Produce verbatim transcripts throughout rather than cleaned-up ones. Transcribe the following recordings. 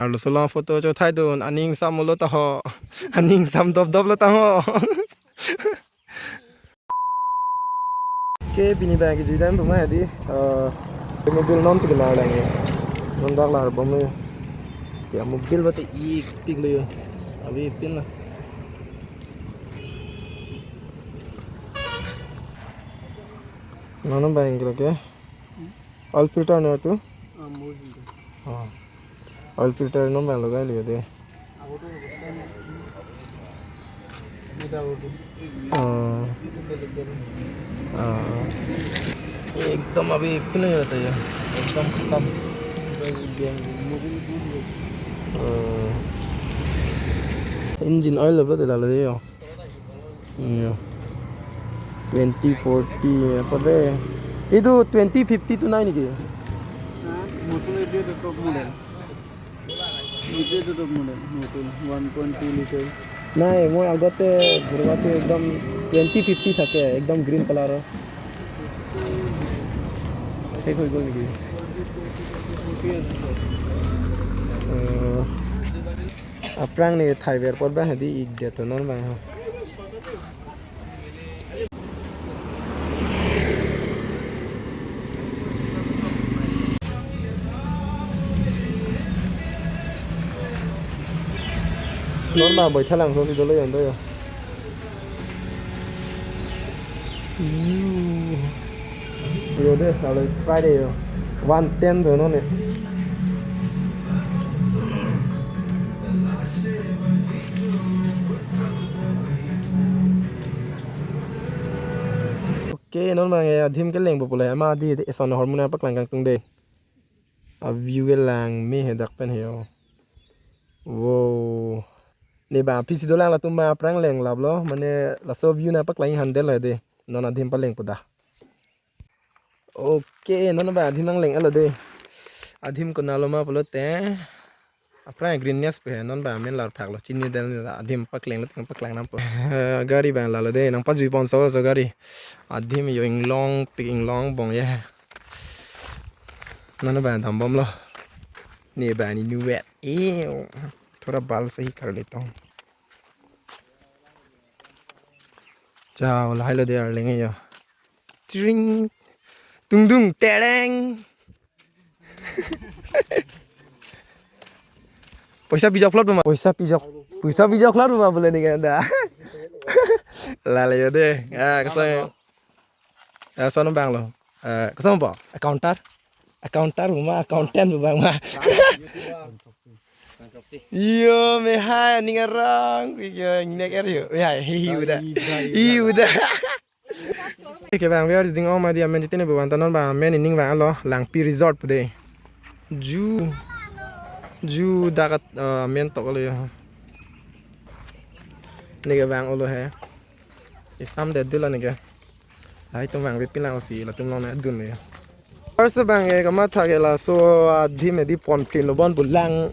Arloso along photo chothai dun, aning sam lo ta ho. Aning sam dop dop lo ta ho. Ke pini abang ke judan puma di, eh, mobil non si kenar lang ya. Non dak lar bom ya. Ya mobil bate ik pik lo ya. Abi pin la. Non abang ke lake. Oil filter na tu? Ah, mo hindi. Oh. Oil filter non abang logai liya de. Without. Oh. Oh. Ekdom abhi pune jata ya. Ekdom khatam. Oh. Engine oil apa de lalo de yo. Iya. Twenty forty apa de? Itu twenty fifty to nai niki? হা? নতুন, এইটো এটা top model. এইটো এটা top model, নতুন one point two litre. নাই, মই আগতে ঘূৰোৱাটো একদম টুৱেণ্টি ফিফটি থাকে, একদম গ্ৰীণ কালাৰৰ। শেষ হৈ গ'ল নেকি? অ। Aphrang ne thai ver pot abang hedi ik det to non abang ha. Non abang boi thalang so si dolo yon do yo. Yo de, alo Sprite yo. One ten do non ne. Okay, non abang ya, adim keleng po pule, ama di, di, eson hormone apa kelang kangtung de. A view kelang me he dak pen he yo. Wow. Ne abang pisi dolang latum ma aphrang leng lap lo, mane laso view na paklang handle lo de. Non adim paleng po da. Okay, non abang adim nangleng alo de. Adim konat lo ma pulote. Aphrang greenness pe non abang amen lar phak lo. Chini del adim pakleng lo teng paklang nam po. Eh, gari abang lalo de. Nangpajui pon so so gari. Adim yo inglong pik inglong bong ye. Non abang dam bom lo. Ne abang ni nuet. Ew. Thora bal sahi kar leta hoon. Chao, lahai lo de arleng yo. Tring. Tung dung tereng. Poisa pijok plot ma. Poisa pijok. Poisa pijok plot ma bole ni kan da. Lale yo de. Ah, kasa. Ah, sono abang lo. Eh, kasa apa? Accountant. Accountant ma, accountant abang ma. Iyo, me hai, ning arang. Iyo, nek er yo. Ya, hi, hi, udah. Hi, udah. Oke, abang, viewers, ding om adi amen jitene buan tanon abang amen ining abang alo, Langpi Resort pu de. Ju, ju dakat, eh, amen tok alo ya. Neke abang olo he. Isam de dula neke. Lahai atum abang ve pilang si latum along ne dun ya. First abang ke kamatha ke laso adim edi pon plin lo bon pu lang,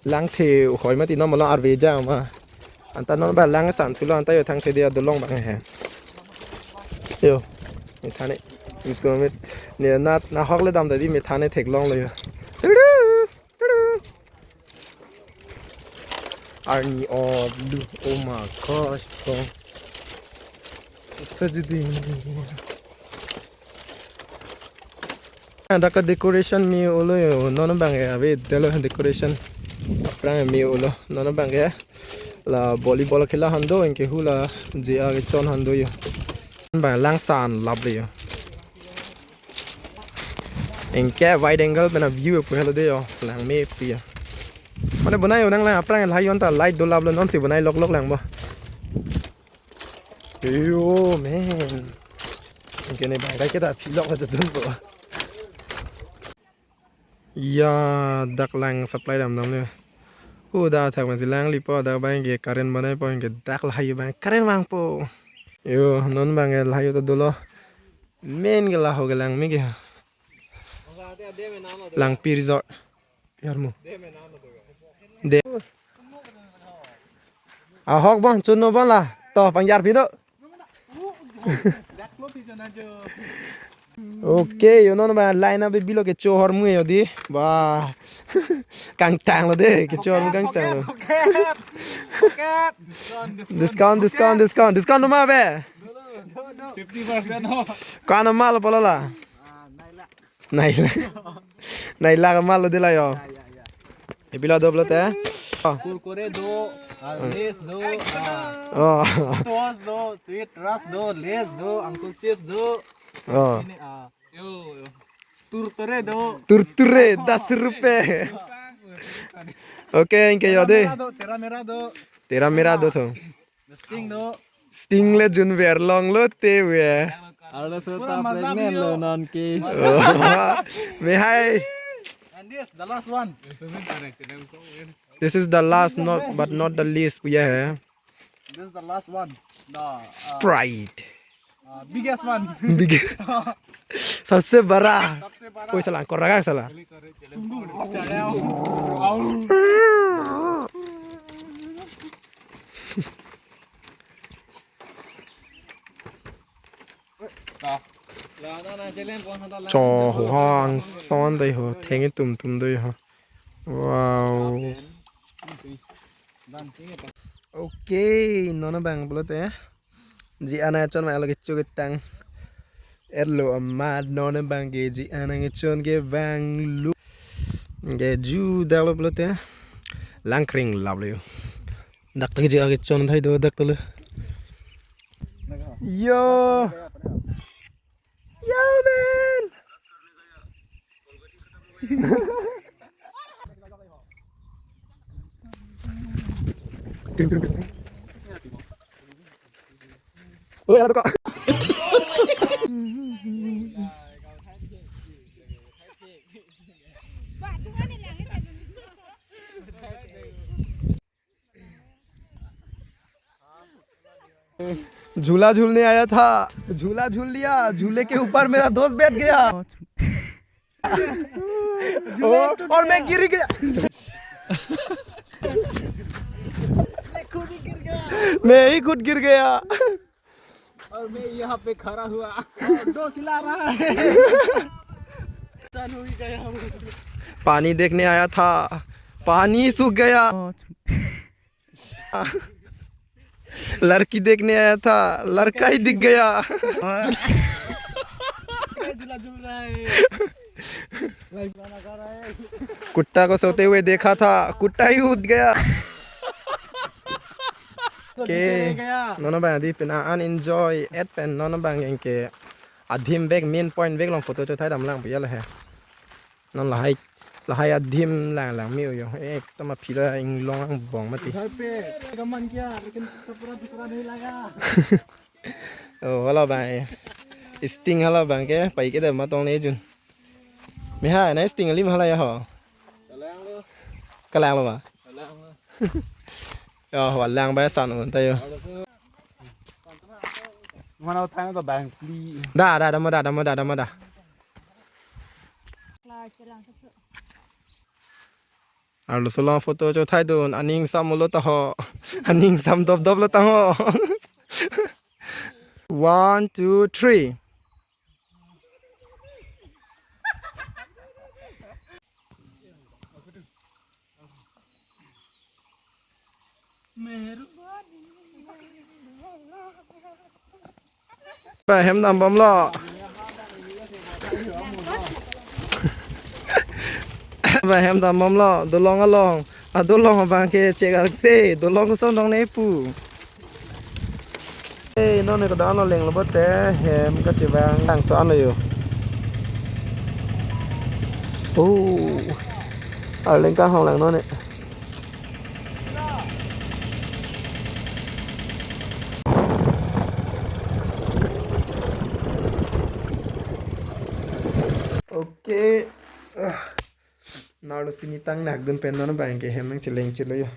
lang the hoi mati non malong arve ja ma. Anta non abang lang san thulo anta yo thang the dia dolong abang he. Yo. Methane. Itu mit. Ne nat na hok le dam tadi methane theklong lo yo. Tudu, tudu. Arni o lu. Oh my gosh, bro. Sajudin. Ada ke decoration me olo yo, non abang ya, ave delo decoration. Aphrang me olo, non abang ya. La volleyball khela hando, anke hula je age chon hando yo. Abang lang san lap le yo. Anke wide angle pen a view pu helo de yo, lang me pi yo. Mane bonai yo nang lang aphrang lahai yon ta light do lap lo non si bonai lok lok lang bo. Yo, man. Anke ne abang kai kita pilok aja dun po. Ya, dak lang supply dam dam le. Udah thak man si lang lipo dak abang ke current bonai po ke dak lahai abang current vang po. Yo, non abang ke lahai ta dolo. Main ke laho ke lang me ke. Langpi Resort. Yarmu. De. Ahok bon, chunno bon la. To, pangjar pido. Okay, yo non ba line up bilo kecho ahormu yo di. Ba. Kangtanglo de, kecho ahormu kangtanglo. Discount, discount, discount, discount doma be. Fifty percent off. Ko-an amal pulo la? Nai lakh. Nai lakh amal lo de la yo. Ipilo do pulote. Oh. Kurkure do, ah, Lays do, ah, oh. Toast do, Sweet Rush do, Lays do, Uncle Chips do. Oh. Ini, ah, Kurkure do. Kurkure, das rupiah. Okay, anke yo de. Tera mera do, tera mera do. Tera mera do tho. Sting do. Sting le jun ver longlo te we. Arlo so pura ta maza pregnant bhi lo ho. Non ke. Oh. Mehai. And this, the last one. This is the last, not, but not the least, yeah. This is the last one. The, uh, Sprite. Uh, biggest one. Big. Sabse bada. Sabse bada. Oi, sala, angkor ragang sala. Tunggu. Cho ho hang son dei ho, theng itum tum dei ho. Wow. Okay, non abang pulote. Ji ana chon ma lo kecho ketang. Erlo amat non abang ke ji ana kechon ke bang lu. Ke ju dak lo pulote. Langkring lap lo yo. Dak ta ke ji ana kechon thai do dak ta lo. Yo. Yo, man. Oi, ala tu kok. झूला झूलने आया था, झूला झूल लिया, झूले के ऊपर मेरा दोस्त बैठ गया। ओ, और मैं गिर गया। मैं ही खुद गिर गया। और मैं यहाँ पे खड़ा हुआ। दोस्त हिला रहा है। चालू ही गया वो। पानी देखने आया था, पानी सूख गया। लड़की देखने आया था, लड़का ही दिख गया। झूला झूल रहा है। कुत्ता को सोते हुए देखा था, कुत्ता ही उठ गया। Okay. Non abang di pina an enjoy et pen non abang ke adim bek main point bek along photo chothai dam lang pu ya la he. Non lahai, lahai adim lang lang mi yo. Ek tama phila inglong angbong mati. घर पे का मन किया, लेकिन तो पूरा दूसरा नहीं लगा। Oh, hala abang. Sting hala abang ke, pai ke de matong ne jun. Mehai, na Sting alim hala ya ho. Kalang lo ba? Yo, walang ba san un ta yo. Mana utang to bang pli. Da, da, da, mo da, da, mo da, da, mo da. Arloso along photo chothai dun, aning sam lo ta ho. Aning sam dop dop lo ta ho. One, two, three. Ba hem dam bom lo. Ba hem dam bom lo, dolong along. A dolong abang ke chek arse, dolong kosondong ne pu. Hey, non ne kadang lo leng lo bote, hem kachevang langso ano yo. Oh. Arleng kanghong lang non ne. Okay. Ah. Nalo sini tang nak dun pen non abang ke hem nangcheleng chelo yo.